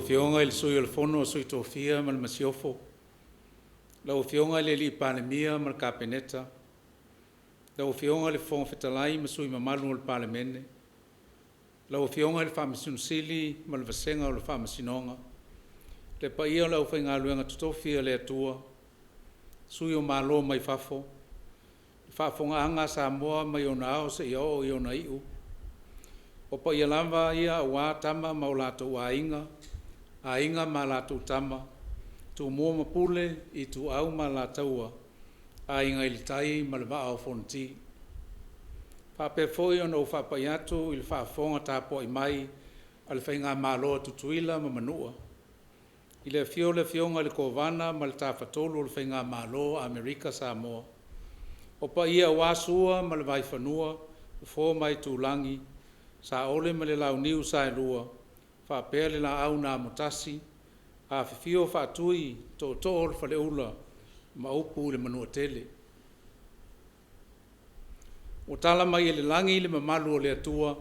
Afioga i le Sui o le Fono a Sui Tofia ma le Masiofo, lau Afioga i le Palemia ma le Kapeneta, lau Afioga i le Fofoga Fetalai ma sui usufono mamalu o le Palemene, lau Afioga i le Faamasino Sili ma le vasega o le Faamasinoga, le paia o le aufaigaluega totofi a le Atua, sui o Malo mai fafo, le faafofogaaga a Samoa mai ona ao seia oo i ona iu. O paia lava ia aua Tama ma o latou Aiga, Aiga ma latou Tama, Tumua ma Pule, Ituau ma Alataua, Aiga i le Tai ma le Vaa o Fonoti. E faapea foi ona ou faapai atu i le faafofoga tapuai mai a le Faigamalo a Tutuila ma Manua, i le afio o le Afioga i le Kovana ma le Tafatolu o le Faigamalo a Amerika Samoa. O paia aua Sua ma le Vaifanua, Fofo ma Aitulagi, Saole ma le Launiu Saelua, faapea le Laau na Amotasi, afifio Faatui, Tootoo o le Faleula ma upu i le Manuatele. Ua tala mai e le lagi le mamalu o le Atua,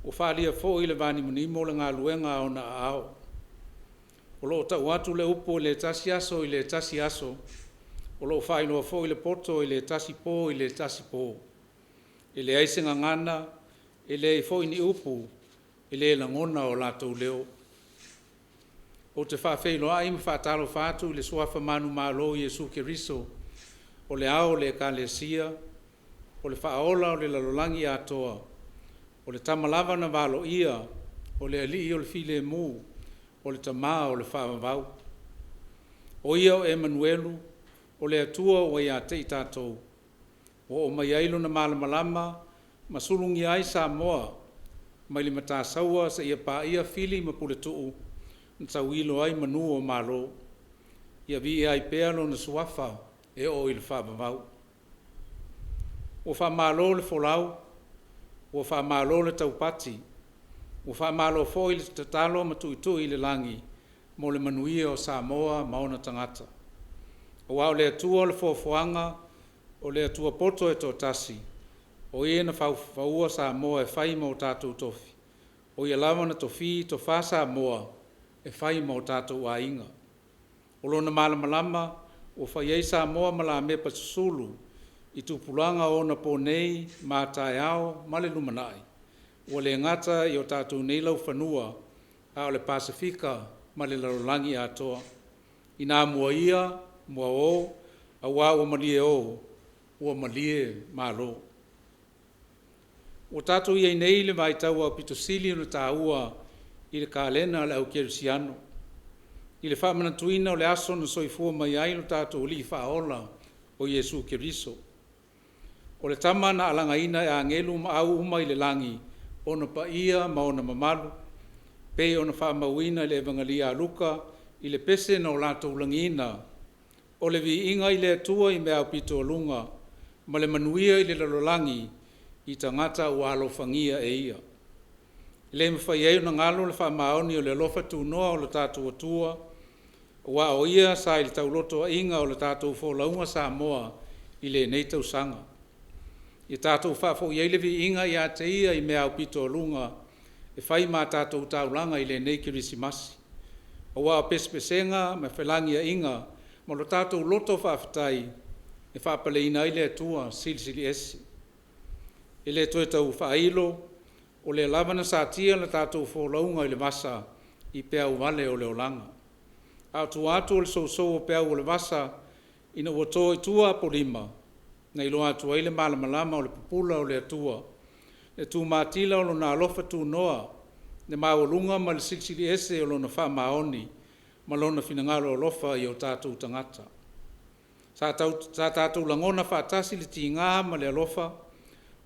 ua faaalia foi i le vanimonimo le galuega a Ona aao. O lo o tau atu le upu i le tasi aso i le tasi aso, o lo o faailoa foi le poto i le tasi po i le tasi po. E leai se gagana, e leai foi ni upu e le lagona o latou leo. Ou te faafeiloai ma faatalofa atu i le Suafa manumalo o Iesu Keriso o le Ao o le Ekalesia, o le Faaola o le lalolagi atoa, o le Tama lava na valoia, o le Alii o le Filemu, o le Tama o le Faavavau. O Ia o Emanuelu, o le Atua ua ia te i tatou, ua oo mai ai Lona malamalama ma sulugia ai Samoa mai le Matasaua seia paia Fili ma Puletuu na tauilo ai manu o Malo. Ia viia ai pea Lona Suafa e oo i le faavavau. Ua faamalo le folau, ua faamalo le taupati, ua faamalo foi le tatalo ma tuitui i le lagi mo le manuia o Samoa ma ona tagata. Aua o le Atua o le foafoaga, o le Atua poto e toatasi, o Ia na faufauina Samoa e fai ma o tatou tofi, o Ia lava na tofi tofa Samoa e fai ma o tatou aiga. O Lona malamalama ua fai ai Samoa ma lamepa susulu i tupulaga o onaponei ma a taeao ma le lumanai, ua le gata i o tatou nei laufanua, a o le Pasefika ma le lalolagi atoa. Ina mua ia, mua o, aua ua malie o, ua malie Malo. Ua tatou i ai nei i le vaitau aupito sili ona taua i le kalena a le au kerisiano, i le faamanatuina o le aso na soifua mai ai lo tatou Alii Faaola o Iesu Keriso. O le Tama na alagaina e agelu ma au uma i le lagi ona paia ma ona mamalu, pei ona faamauina i le Evagalia a Luka i le pese na o latou lagiina, “O le viiga i le Atua i mea aupito uluga ma le manuia i le lalolagi i tagata ua alofagia e Ia.” E le mafai ai ona galo le faamaoni o le alofa tunoa o le tatou Atua, aua o Ia sa i le taulotoaiga o le tatou folauga Samoa i lenei tausaga. Ia tatou faafoi ai le viiga ia te Ia i mea aupito uluga e fai ma a tatou taulaga i lenei Kerisimasi, aua o pesepesega ma felagiaiga ma lo tatou loto faafetai e faapaleina ai le Atua Silisili Ese. E le toe tau faailo, o lea lava na satia le tatou folauga i le vasa i peau vale o le olaga. A o tua atu o le sousou o peau o le vasa ina ua to i tua Apolima, na iloa atu ai le malamalama o le pupula o le Atua, le tumatila o Lona alofa tunoa, le maualuga ma le silisili ese o Lona faamaoni ma Lona finagalo alofa i o tatou tagata. Sa tatou lagona faatasi le tiga ma le alofa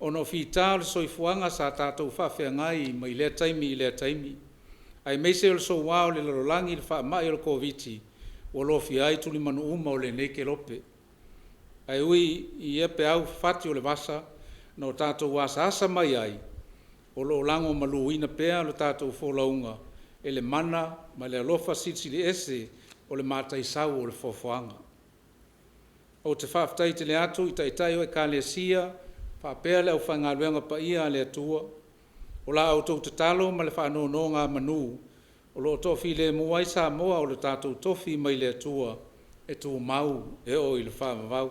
ona o fita o le soifuaga sa tatou faafeagai mai lea taimi i lea taimi, aemaise o le soua o le lalolagi i le faamai o le Koviti ua lofia ai tulimanu uma o lenei kelope. Ae ui i ia peau fafati o le vasa na o tatou asaasa mai ai, o lo o lagomaluina pea le tatou folauga e le mana ma le alofa silisili ese o le Mataisau o le Foafoaga. Ou te faafetai tele atu i Taitai o Ekalesia faapea le aufaigaluega paia a le Atua, o la outou tatalo ma le faanonogamanu o o lo o toafilemu ai Samoa o le tatou tofi mai le Atua e tumau e oo i le faavavau.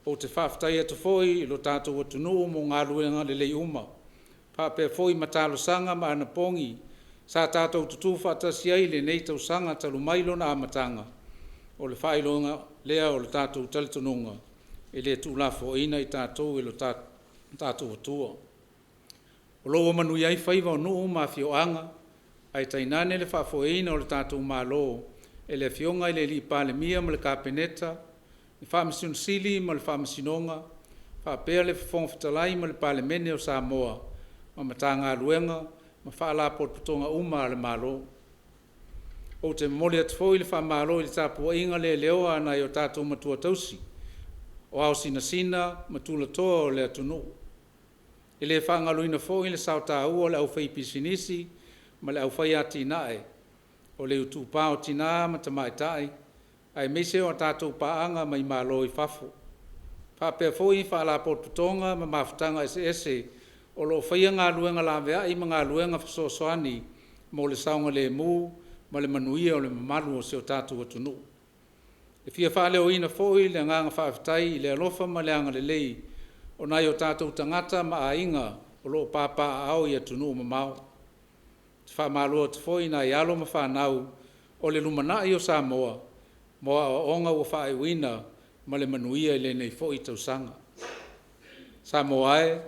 Ou te faafetai atu foi i lo tatou atunuu mo galuega lelei uma, faapea foi ma talosaga ma anapogi sa tatou tutu faatasi ai i lenei tausaga talu mai lona amataga. O le faailoga lea o le tatou talitonuga, e le tuulafoaina i tatou e lo tatou Atua. O lo o ua manuia ai faiva o nuu ma afioaga ae tainane le faafoeina o le tatou Malo e le Afioga i le Palemia ma le Kapeneta, le Faamasino Sili ma le Faamasinoga, faapea le Fofoga Fetalai ma le Palemene o Samoa ma Matagaluega ma Faalapotopotoga uma a le Malo. Ou te momoli atu foi le faamalo i le tapuaiga le leoa a nai o tatou matua tausi, o ao sinasina ma tulatoa o le atunuu. E le faagaloina foi le sao taua o le aufaipisinisi ma le aufai atinae, o le itupa o tina ma tamaitai, aemaise o a tatou paaga mai Malo i fafo, faapea foi Faalapotopotoga ma mafutaga eseese o lo o faia galuega laveai ma galuega fesoasoani mo le saogalemu ma le manuia o le mamalu o si o tatou atunuu. E fia faaleoina foi le agaga faafetai i le alofa ma le agalelei o nai o tatou tagata ma aiga o lo o papaaao i atunuu mamao. Ou te faamalo atu foi i nai alo ma fanau o le lumanai o Samoa mo aoaoga ua faaiuina ma le manuia i lenei foi tausaga. Samoa e,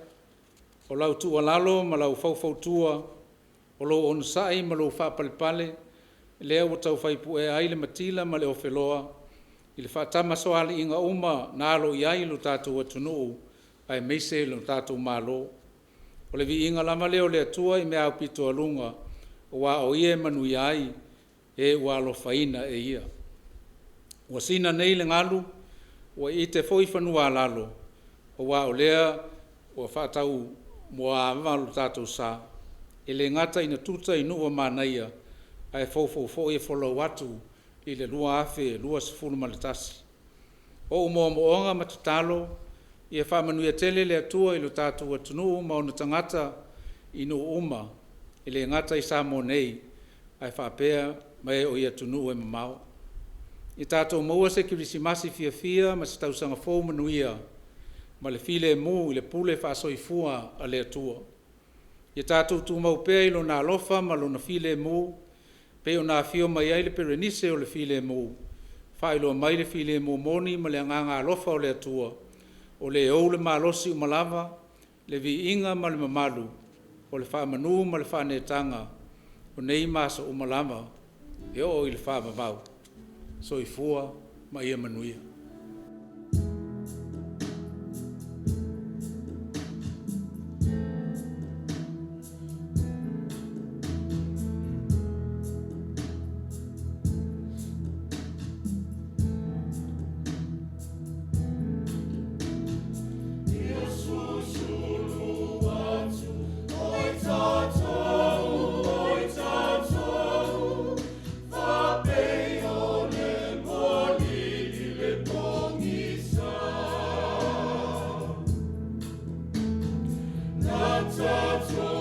o lau tuualalo ma lau faufautua, o lou onosai ma lou faapalepale lea ua taufai puea ai le matila ma le ofeloa i le faatamasoaliiga uma na alo i ai lo tatou atunuu aemaise lo tatou Malo. O le viiga lava lea o le Atua i mea aupito aua o Ia e manuia ai e ua alofaina e Ia. Ua sina nei le galu ua iite foi fanua a lalo, aua o lea ua faataumuaava lo tatou sa. E le gata ina tuta i nuu a manaia, ae foufou foi e folau atu i le 2021. O ou moomooga ma tatalo, ia faamanuia tele le Atua i lo tatou atunuu ma ona tagata i nuu uma, e le gata i Samoa nei, ae faapea ma e o i atunuu e mamao. Ia tatou maua se Kerisimasi fiafia ma se Tausaga Fou manuia ma le filemu i le pule faasoifua a le Atua. Ia tatou tumau pea i Lona alofa ma Lona filemu pei ona afio mai ai le Perenise o le Filemu, faailoa mai le filemu moni ma le agaga alofa o le Atua, o le ou le malosi uma lava, le viiga ma le mamalu, o le faamanu ma le faaneetaga, o nei ma aso uma lava e oo i le faavavau. Soifua ma ia manuia. Sulu atu oi tatou, oi tatou, faapei o le moli i le pogisa. Na tatou.